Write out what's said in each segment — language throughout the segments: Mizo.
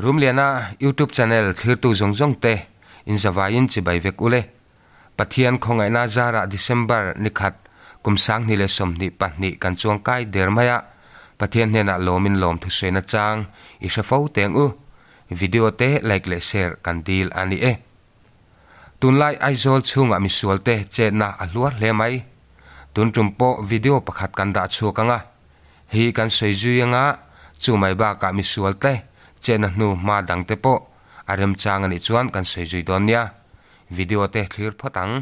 Rumliana YouTube channel thlirtu zawng zawng te in zavaiin chibai vek ule. Pathian khawngaihna zarah December ni khat kum 2022 kan chuang kai der mai a, Pathian hnenah lawmin lawm thusawi nachang i hre fo teng u. Video te like leh share kan dil a ni e. Tunlai Aizawl chhungah misual te chetna a hluar hle mai. Tun tum pawh video pakhat kan dah chhuak ang a. Hi kan sawi zui anga chu mai bakah misual te chetna hnu hma dang te pawh a remchang a nih chuan kan sawi zui dawn nia. Video te thlir phawt ang.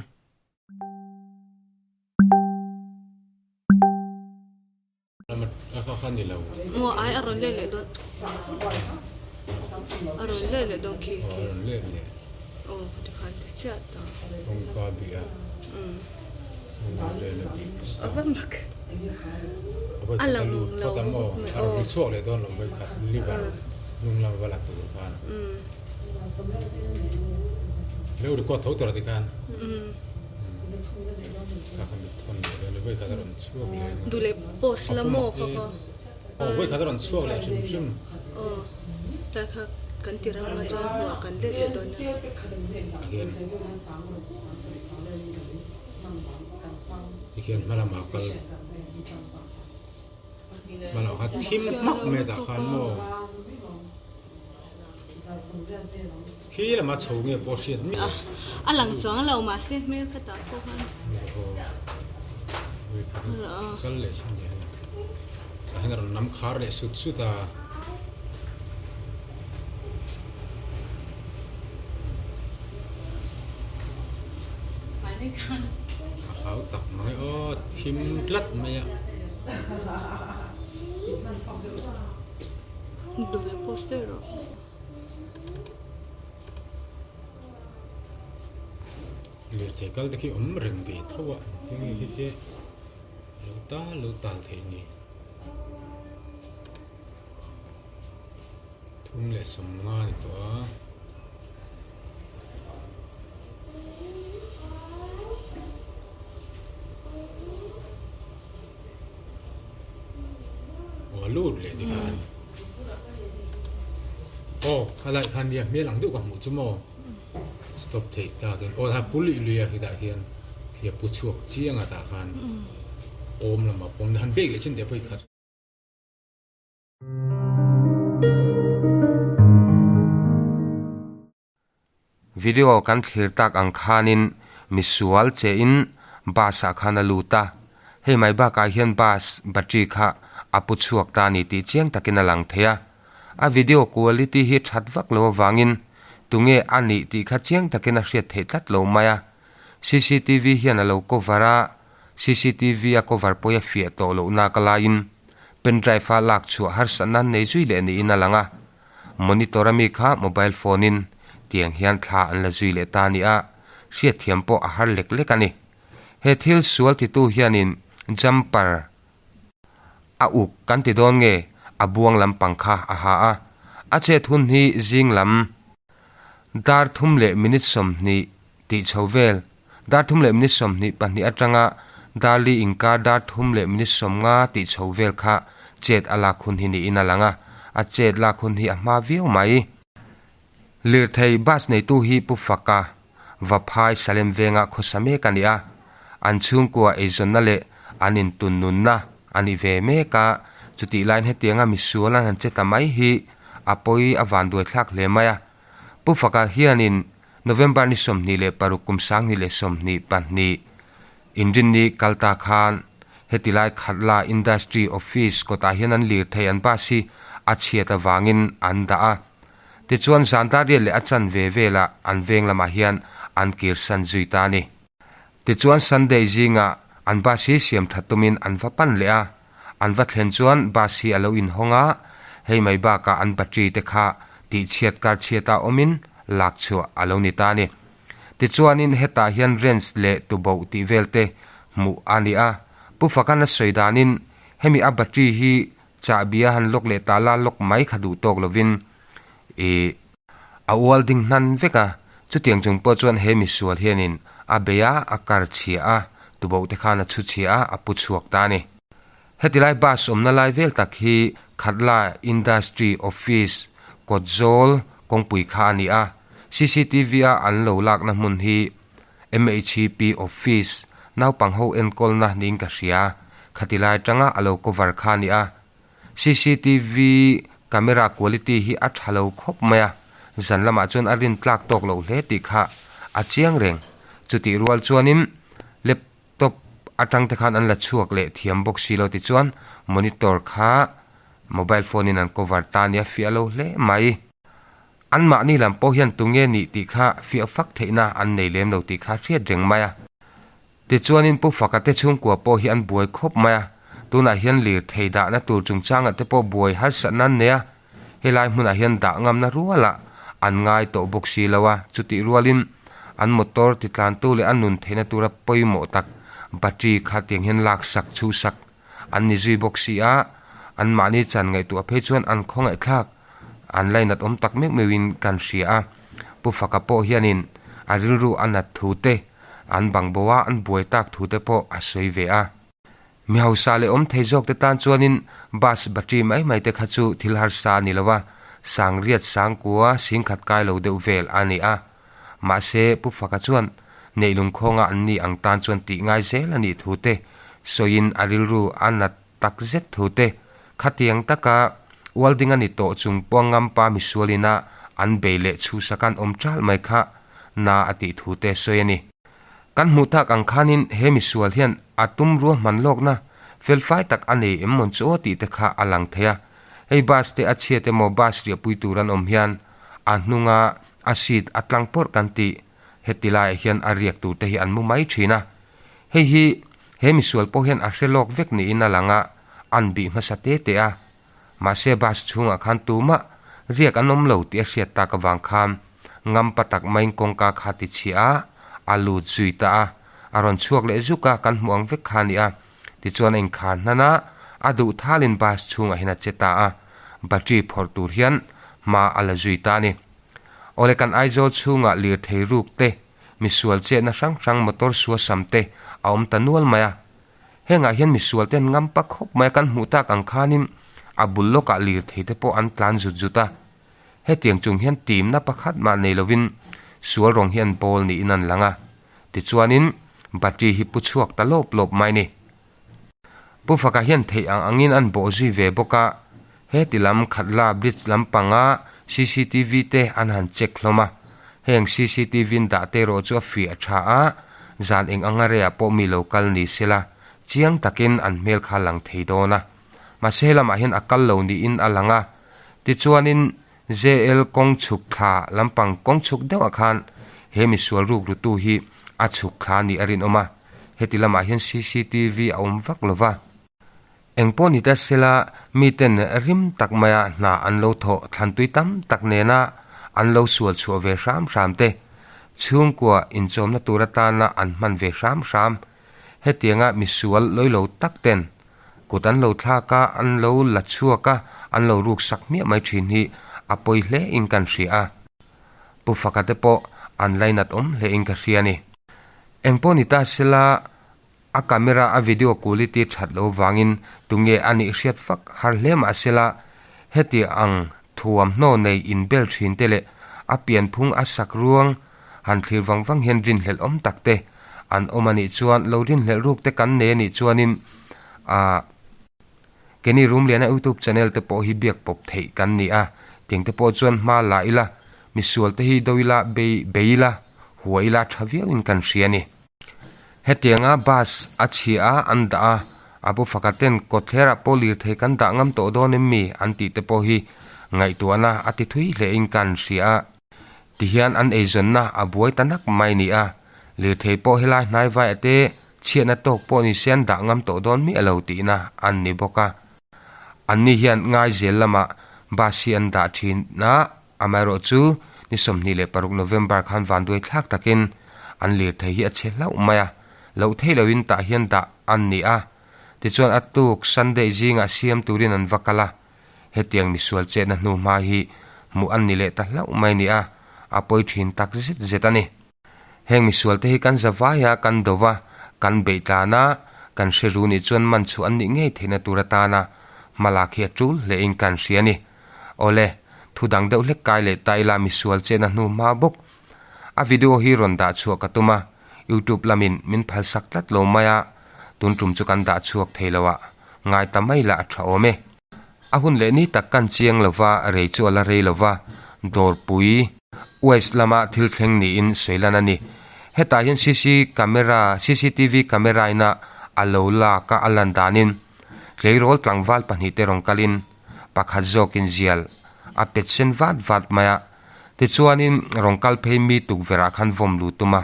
Maw ai a rawn let leh dawn a rawn let leh dawn khi khi aw khati khan ti chiah ta a va mak a lang lo bawk mai aw Duh leh post la maw kha kha. Aw tlai kha kan ti rang a chuan hmuh ah kan let leh dawn a. Khi lama chho nge pawh hriat miah lo. A lang chuang lo mahse hmel kha tah pawh khan. Kal leh thin ni hei. Tah hian a rawn nam khar leh sut sut a. A hlau tak mang e aw thim tlat mai a. Duh leh post daih rawh. Lirthei kal te khi awm reng ve tho a engtin nge khi te lo tal lo tal theih ni 3:50 ni tawh a. Aw a lut leh ti khan aw a lai khan nia hmel ang deuh ka hmuh chu maw stop theih tak in aw pu luih lui a hetah hian khi a pu chhuak chiang a tah khan awm lamah pawm han bek leh chin teh pawh i khat. Video kan thlir tak ang khanin misual che in bus ah khan a lut a, hei mai bakah hian bus battery kha a pu chhuak ta a ni tih chiang takin a lang thei a. A video quality hi that vak lo avangin tunge a nih tih kha chiang takin a hriat theih tlat lo mai a. CCTV hian a lo cover a, CCTV a cover pawh a fiah tawh loh nak alaiin pendrive a lak chhuah harsatna an nei zui leh niin a lang a. Monitor a mi kha mobile phone in tiang hian thla an la zui leh ta a ni a, hriatthiam pawh a har lek lek a ni. He thil sual titu hianin jumper a uk kan ti dawn nge a buang lampang kha a ha a, a chet hun hi zing lam dar thum leh minute 20 tih chho vel, dar thum leh minute 22 atanga dar li inkar dar thum leh minute 50 tih chho vel kha chet a lak hun hi niin a lang a, a chet lak hun hi a hma viau mai. Lirthei bus neitu hi Pu Faka, Vaphai Salem venga khawsa mek a ni a, an chhungkua eizawnna leh an intunnunna a ni ve mek a, chutih laiin hetianga misual an han che ta mai hi a pawi a vanduaithlak hle mai a. Pu Faka hianin November ni 26 kum 2022 inrinni kal ta khan heti lai Khatla Industry Office kawtah hian an lir thei an bus hi a chhiat avangin an dah a. Tichuan zan dar riat leh a chan ve velah an veng lamah hian an kirsan zui ta a ni. Tichuan Sunday zingah an bus hi siam that tumin an va pan leh a, an va thlen chuan bus hi a lo inhawng a, hei mai bakah an battery te kha tihchhiat kar chhiata awmin lak chhuah a lo ni ta a ni. Tichuanin hetah hian wrench leh tuboh tih vel te hmuh a ni a, Pu Fakana sawi danin hemi a battery hi chahbi a han lock leh ta la lock mai kha duh tawk lovin ih A ual ding hnan vek a, chutiang chung pawh chuan he misual hianin a bei a, a kar chhia a, tuboh te khan a chhu chhia a, a pu chhuak ta a ni. Heti lai bus awmna lai vel tak hi Khatla Industry Office Kawtzawl kawngpui kha a ni a, cctv a an lo lakna hmun hi MHP office naupang ho enkawlna niin ka hria, khati lai atanga a lo cover kha a ni a. Cctv camera quality hi a tha lo khawp mai a, zan lamah chuan a rin tlak tawk loh hle tih kha a chiang reng. Chutih rual chuanin laptop atang te khan an la chhuak leh thiam bawk si lo tichuan monitor kha mobile phone in an cover ta nia fiah lo hle mai. Anmahni lam pawh hian tunge nih tih kha fiah fak theihna an nei lem lo tih kha hriat reng mai a. Tichuanin Pu Faka te chhungkua pawh hi an buai khawp mai a, tunah hian lirthei dahna tur chungchangah te pawh buai harsatna an nei a, helai hmunah hian dah ngamna rualah an ngai tawh bawk si lo a, chutih rualin an motor titlantu leh a nun theihna tura pawimawh tak battery kha tiang hian laksak chhuhsak an ni zui bawk si a, anmahni chan ngaihtuah phei chuan an khawngaihthlak an lainat awm tak meuh meuhin kan hria a, Pu Faka pawh hianin a rilru a nat thu te An bang bo a, an buai tak thu te pawh a sawi ve a. Mi hausa leh awm thei zawk te tan chuanin bus battery mai mai te kha chu thil harsa a ni lo a, sangriat sangkua singkhat kai lo deuh vel a ni a. Mahse, Pu Faka chuan Neilungkhawnga an ni ang tan chuan tih ngai zel a nih thu te sawiin a rilru a nat tak zet thu te khatiang taka welding a ni tawh chung pawh ngampa misualina an bei leh chhuhsak an awm ṭal mai kha na a tih thu te sawi a ni. Kan hmuh tak ang khanin he misual hian a tum ruahman lawkna felfai tak a nei em mawn chu aw tih te kha a lang thei a. Hei bus te a chhiat emaw bus riahpui tur an awm hian a hnunga a seat a tlang pawrh kan tih heti laiah hian a riak tur te hi an mu mai thin a. Hei hi he misual pawh hian a hre lawk vek niin a lang a, an bih hmasa te te a. Mahse bus chhungah khan tumah riak an awm lo tih a hriat tak avang khan ngampa tak maiin kawngka kha ti chhiah a, a lut zui ta a. A rawn chhuak leh zuk a, kan hmuh ang vek kha a ni a. Tichuan a inkhar hnan a, a duh thalin bus chhungah hian a che ta a. Battery phawrh tur hian hma a la zui ta a ni. Awle kan Aizawl chhungah lirthei ruk te, misual chetna hrang hrang motor suasam te a awm ta nual mai a. Hengah hian misual te an ngam pa khawp mai a, kan hmuh tak ang khanin a bul lawkah lirthei te pawh an tlan zut zut a. Hetiang chung hian timna pakhat mah nei lovin sual rawng hi an bawl niin an lang a. Tichuanin battery hi pu chhuak ta lawp lawp mai ni. Pu Faka hian theih ang angin an bawh zui ve bawk a, heti lam Khatla Bridge lampanga cctv te an han check hlawm a, heng cctv in dah te erawh chu a fiah tha a, zan eng anga reiah pawh mi lo kal ni sela, chiang takin an hmel kha lang thei dawn a. Mahse helamah hian a kal lo niin a lang a, tichuanin JL kawng chhuk thla lampang kawng chhuk deuhah khan he misual ruk rutu hi a chhuk thla nih a rinawm a, heti lamah hian cctv a awm vak lo va. Engpawh ni ta sela miten rim tak maia hna an lo thawh thlantui tam tak nena an lo sual chhuah ve hram hram te, chhungkua inchawmna tur atana an hman ve hram hram, hetianga misual lawilo tak ten Kut an lo thlak a, an lo la chhuak a, an lo ruk sak hmiah mai thin hi a pawi hle in kan hria a. Pu Faka te pawh an lainat awm hle in ka hria a ni. Engpawh ni ta sela a camera a video quality that lo vangin tunge a nih hriat fak har hle mah sela heti ang thuamhnaw nei inbel thin te leh a pianphung a sak ruang han thlir vang vang hian rinhlelh awm tak te an awm a nih chuan lo rinhlelh ruk te kan nei a nih chuanin ah Kenny Rumliana youtube channel te pawh hi biak pawp theih kan ni a tiang te pawh chuan hma la ila misual te hi do ila bei bei ila hua ila tha viau in kan hria a ni. Hetianga bus a chhia a an dah a a bu faka ten kawtthlerah pawh lirthei kan dah ngam tawh dawn em mi an tih te pawh hi ngaihtuahna a ti thui hle in kan hria a. Tihian an eizawnna a buai ta nak mai ni a, lirthei pawh helai hnai vaiah te chhiatna tawk pawh ni se an dah ngam tawh dawn miah lo tihna an ni bawk a. Anni hian Ngaizel lamah bus hi an dah thin a, amaherawh chu ni 26 November khan vanduai thlak takin an lirthei hi a chhe hlauh mai a, loh theih lohin tah hian dah an ni a. Tichuan a tuk Sunday zingah siam turin an va kal a, Hetiang misual chetna hnu hma hi hmuh an ni leh ta hlauh mai nia, a pawi thin tak zet zet a ni. Heng misual te hi kan za vai a, kan do va, kan beih tlan a, kan hre ru nih chuan man chhuah an nih ngei theihna tur atana hmalak hi a tul hlein kan hria a ni. Awle, Thu dang deuh hlek kai leh ta ila misual chen a hnu hma bawk. A video hi rawn dah chhuah ka tum a, YouTube lamin min phalsak tlat lo mai a, tun tum chu kan dah chhuak thei lo a, ngai ta mai lah a tha awm e. A hun leh ni tak kan chiang lo va, rei chu a la rei lo va, dawrpui West lama thil thleng niin sawi lan a ni. Hetah hian CC camera, cctv camera ina a lo lak a, a lan danin tleirawl tlangval pahnihte rawn kalin pakhat zawkin zial a pet sen vat vat mai a. Tichuanin rawn kal phei mi tukverh ah khan vawm lut tum a,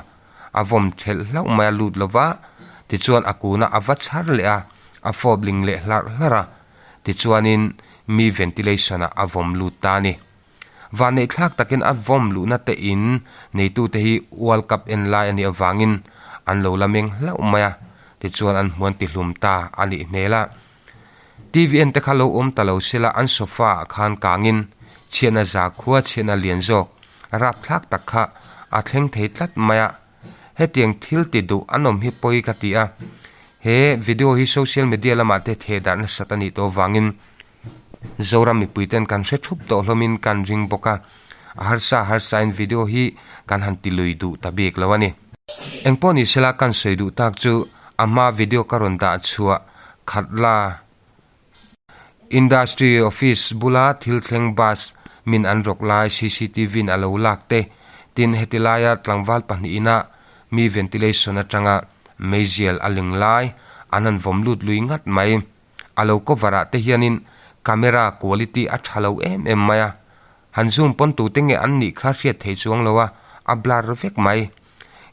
a vawm thelh hlauh mai a lut lo va, tichuan a kuna a va chhar leh a, a fawp ling leh hlarh hlarh a, tichuanin mi ventilation ah a vawm lut ta a ni. Vanneih thlak takin a vawm luhna te in neitute hi World Cup en lai a nih avangin an lo la meng hlauh mai a, tichuan an hmuan tihlum ta a nih hmel a. TV en te kha lo awm ta lo sela an sofa ah khan kangin chhiatna zakhua chhiatna lian zawk rapthlak tak kha a thleng thei tlat mai a, hetiang thil ti duh an awm hi pawi ka ti a, he video hi social media lamah te theh darh nasat a nih tawh avangin Zoram mipui ten kan hre thup tawh hlawmin kan ring bawk a, a harsa harsa in video hi kan han ti lui duh ta bik lo a ni. Engpawh ni sela kan sawi duh tak chu a hma video ka rawn dah chhuah khat la. Industry office bula thil thleng bus min an rawk lai cctv in a lo lak te, tin heti laia tlangval pahnih ina mi ventilation atanga meizial a ling lai an han vawm lut lui ngat mai. A lo cover ah te hianin camera quality a tha lo em em mai a, han zoom pawn tute nge an nih kha hriat thei chuang lo a, a blur vek mai.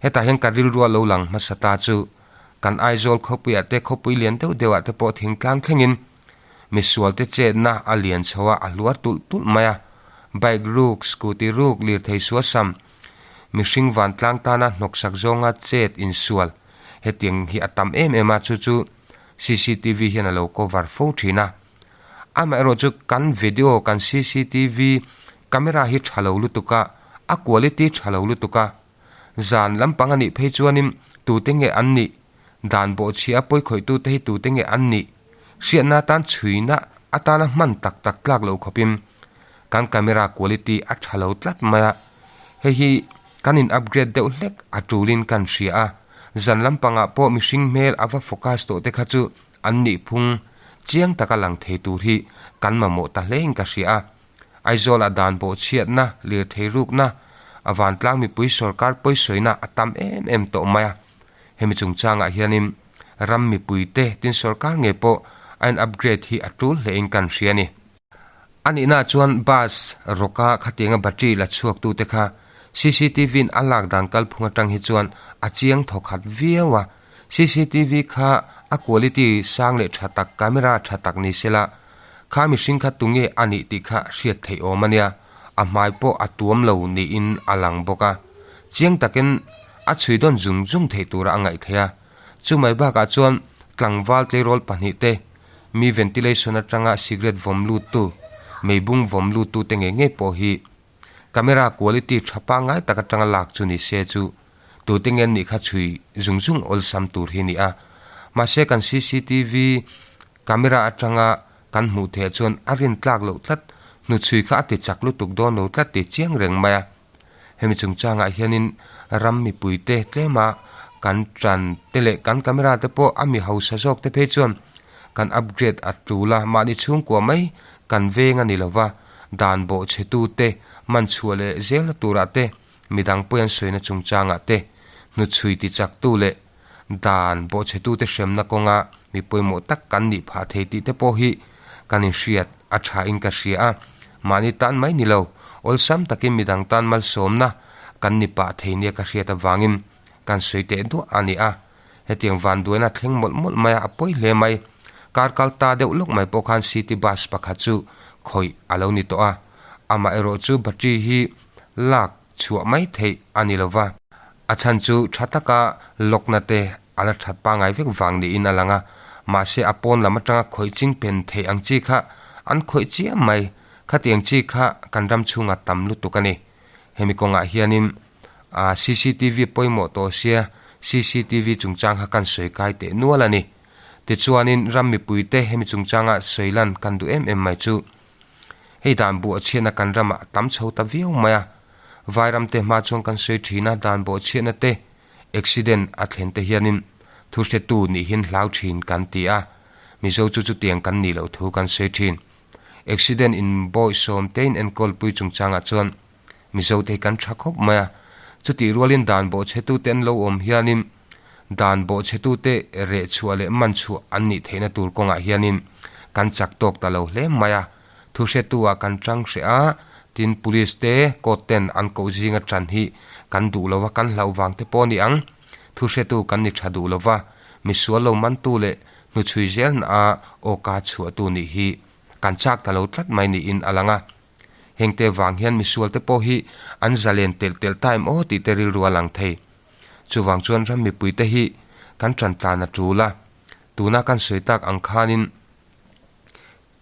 Hetah hian ka rilru a lo lang hmasa ta chu kan Aizawl khawpuiah te khawpui lian deuh deuhah te pawh thingtlang thlengin misual te chetna a lian chho a, a hluar tulh tulh mai a. Bike ruk, scooty ruk, lirthei suasam, mihring vantlang tana hnawksak zawnga chet insual hetiang hi a tam em em a, chu chu cctv hian a lo cover fo thin a. Amaherawh chu kan video kan cctv camera hi tha lo lutuk a, a quality tha lo lutuk a. Zan lampang a nih phei chuanin tute nge an nih, dan bawhchhia a pawikhawih tute hi tute nge an nih hriatna atan chhuina atana hman tak tak tlak lo khawpin kan camera quality a tha lo tlat mai a. Hei hi kan in upgrade deuh hlek a tulin kan hria a, zan lampangah pawh mihring hmel a va focus tawh te kha chu an nih phung chiang taka lang thei tur hi kan mamawh ta hlein ka hria a. Aizawlah dan bawhchhiatna, lirthei rukna, a vantlang mipui sorkar pawisawina a tam em em tawh mai a. Hemi chungchangah hianin ram mipuite tin sorkar ngei pawh a in upgrade hi a tul hlein kan hria a ni. A nihnaah chuan bus rawka khatianga battery la chhuaktute kha cctv in a lak dan kalphung atang hi chuan a chiang thawkhat viau a. Cctv kha a quality sang leh tha tak, camera tha tak ni sela Kha mihring kha tunge a nih tih kha hriat theih awm a nia, a hmai pawh a tuam lo niin a lang bawk a. Chiang takin a chhui dawn zung zung theih tura a ngaih theih a. Chumai bakah chuan tlangval tleirawl pahnih te, mi ventilation atanga cigarette vawm luttu, meibung vawm luttu te ngei ngei pawh hi camera quality tha pangngai tak atanga lak chu ni se chu tute nge nih kha chhui zung zung awlsam tur hi ni a. Mahse kan cctv Camera atanga kan hmuh theih chuan a rin tlak loh tlat, hnuchhui kha a ti chak lutuk dawn lo tlat tih chiang reng mai a. Hemi chungchangah hianin ram mipuite tlema kan tan te leh kan camera te pawh a mi hausa zawk te phei chuan kan upgrade a tul a, mahni chhungkua mai kan veng a ni lova, dan bawhchhetu te man chhuah leh zelna turah te midang pawi an sawina chungchangah te hnuchhui ti chaktu leh dan bawhchhetute hremna kawnga mi pawimawh tak kan nih phah thei tih te pawh hi kan inhriat a tha in ka hria a, mahni tan mai ni lo, awlsam takin midang tan malsawmna kan ni pah thei nia ka hriat avangin kan sawi teh duah a ni a, hetiang vanduaina thleng mawlh mawlh mai a, a pawi hle mai. Kar kal ta deuh lawk mai pawh khan city bus pakhat chu khawih a lo ni tawh a, amaherawh chu battery hi lak chhuah mai theih a ni lo va, a chhan chu tha taka lockna te a la that pangngai vek vang niin a lang a, mahse a pawn lam atanga khawih ching pen theih ang chi kha an khawih chiam mai, khatiang chi kha kan ram chhungah tam lutuk a ni. Hemi kawngah hianin cctv pawimawh tawh sia cctv chungchang kha kan sawi kai teh nual a ni. Tichuanin ram mipuite hemi chungchanga sawi lan kan duh em em mai chu. Hei dan buahchhiatna kan ramah a tam chho ta viau mai a, Vairam te hma chuan kan sawi thin a, dan buahchhiatna te, accident a thlen te hianin thu hretu nih hian hlau thin kan ti a, Mizo chu chutiang kan nih loh thu kan sawi thin. Accident in bawihsawm tein enkawl pui chungchangah chuan Mizo te hi kan tha khawp mai a, chutih rualin dan bawhchhetute an lo awm hianin dan bawhchhetute reh chhuah leh man chhuah an nih theihna tur kawngah hianin kan chak tawk ta lo hle mai a, thu hretu ah kan tang hreh a, tin police te court ten an koh zinga tan hi kan duh lo va, kan hlauh vang te pawh a ni ang, thu hretu kan ni tha duh lo va, misual lo mantu leh hnuchhui zelna a awka chhuahtu nih hi kan chak ta lo tlat mai niin a lang a. Hengte vang hian misualte pawh hi an zalen telh telh ta em aw tih te rilru a lang thei. Chuvang chuan ram mipuite hi kan tan tlan a tul a, tuna kan sawi tak ang khanin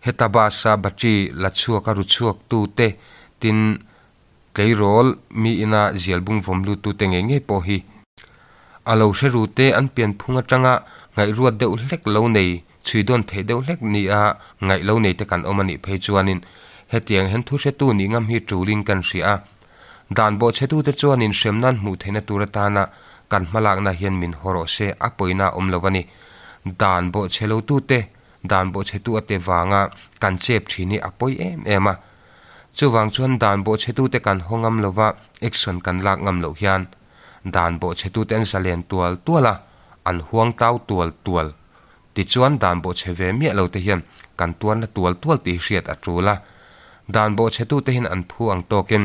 heta bus-a battery la chhuak a ru chhuak tute tin tleirawl mi ina zial bung vawm lut tute ngei ngei pawh hi a lo hre ru te an pianphung atanga ngaihruat deuh hlek lo nei Chhui dawn theih deuh hlek nia ngaih lo nei te kan awm a nih phei chuanin hetiang hian thu hretu nih ngam hi tulin kan hria a. Dan bawhchhetute chuanin hremnan hmuh theihna tur atana kan hmalakna hian min haw rawh se a pawina a awm lo a ni. Dan bawhchhe lotute dan bawhchhetu a te vanga kan chep thin hi a pawi em em a. Chuvang chuan dan bawhchhetute kan haw ngam lova action kan lak ngam loh hian dan bawhchhetute an zalen tual tual a, an huang tau tual tual. Tichuan dan bawhchhe ve miah lo te hian kan tuarna tual tual tih hriat a tul a. Dan bawhchhetute hian an phu ang tawkin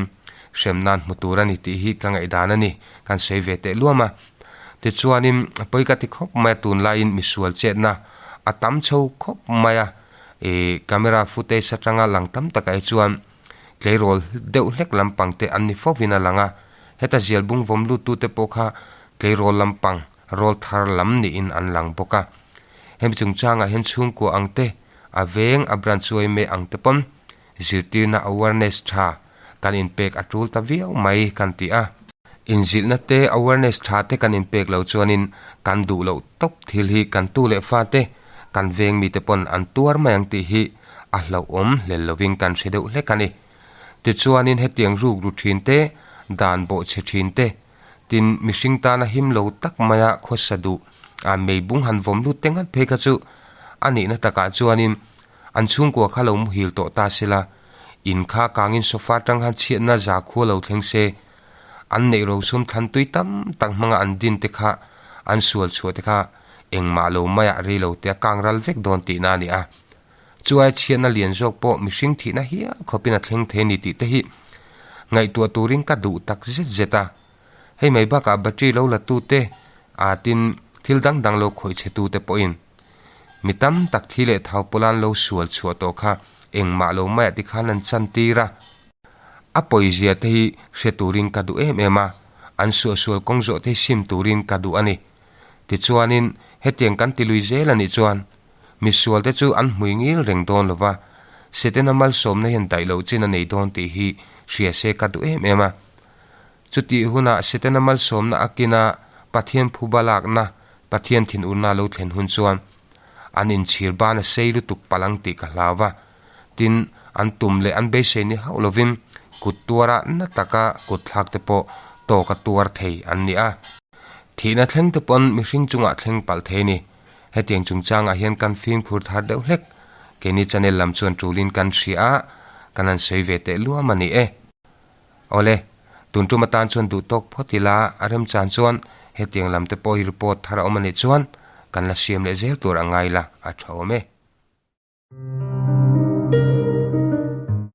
hrem nan hmu tur a ni tih hi ka ngaihdan a ni, kan sawi ve teh luam a. Tichuanin pawi ka ti khawp mai a, tunlaiin misual chetna a tam chho khawp mai a, ih camera footage atanga lang tam takah hi chuan tleirawl deuh hlek lampang te an ni fovin a lang a, heta zial bung vawm luttute pawh kha tleirawl lampang Rawl thar lam niin an lang bawk a. Hemi chungchangah hian chhungkua ang te, a veng, a branch uaime ang te pawn zirtirna awareness tha kan inpek a tul ta viau mai kan ti a. Inzilhna te awareness tha te kan inpek lo chuanin kan duh loh tawp thil hi kan tu leh fa te, kan veng mite pawn an tuar mai ang tih hi a hlauhawm hlel lovin kan hre deuh hlek a ni. Tichuanin hetiang ruk ru thin te, dan bawhchhe thin te, Tin, mihring tana him lo tak maia khawsa duh a meibung han vawm lut te ngat phei kha chu a nihna takah chuanin an chhungkua kha lo muhil tawh ta sela, in kha kangin sofa tang khan chhiatna za khua lo thleng se, an neih rosum thlan tui tam tak hmanga an din te kha an sual chhuah te kha engmah lo maiah rei lo te a kang ral vek dawn tihna a ni a. Chuai chhiatna lian zawk pawh mihring thihna hial khawpin a thleng thei a ni tih te hi ngaihtuah turin ka duh tak zet zet a. Hei mai bakah battery lo la tute aa tin thil dang dang lo khawih chhe tute pawhin mi tam tak thi leh thau pawlan lo sual chhuah tawh kha engmah lo maiah tikhan an chan tir a. A pawizia te hi hre turin ka duh em em a, an suahsual kawng zawh te hi sim turin ka duh a ni. Tichuanin hetiang kan ti lui zel a nih chuan Misualte chu an hmui ngil reng dawn lo va, Setana malsawmna hian daih loh chin a nei dawn tih hi hria se ka duh em em a. Chutih hunah Setana malsawmna a kina Pathian phuba lakna, Pathian thinurna lo thlen hun chuan an inchhir ban a sei lutuk palh ang tih ka hlau va. Tin, an tum leh an beisei ni hauh lovin kut tuara na taka kut thlak te pawh tawka tuar thei an ni a. Thihna thleng te pawn mihring chungah thleng palh thei a ni. Hetiang chungchangah hian kan fimkhur thar deuh hlek. Keini channel lam chuan tulin kan hria a, kan han sawi ve teh luam a ni e. Awle, tun tum atan chuan duh tawk phawt ila a remchan chuan hetiang lam te pawh hi report thar a awm a nih chuan kan la siam leh zel tur a ngai la a tha awm e.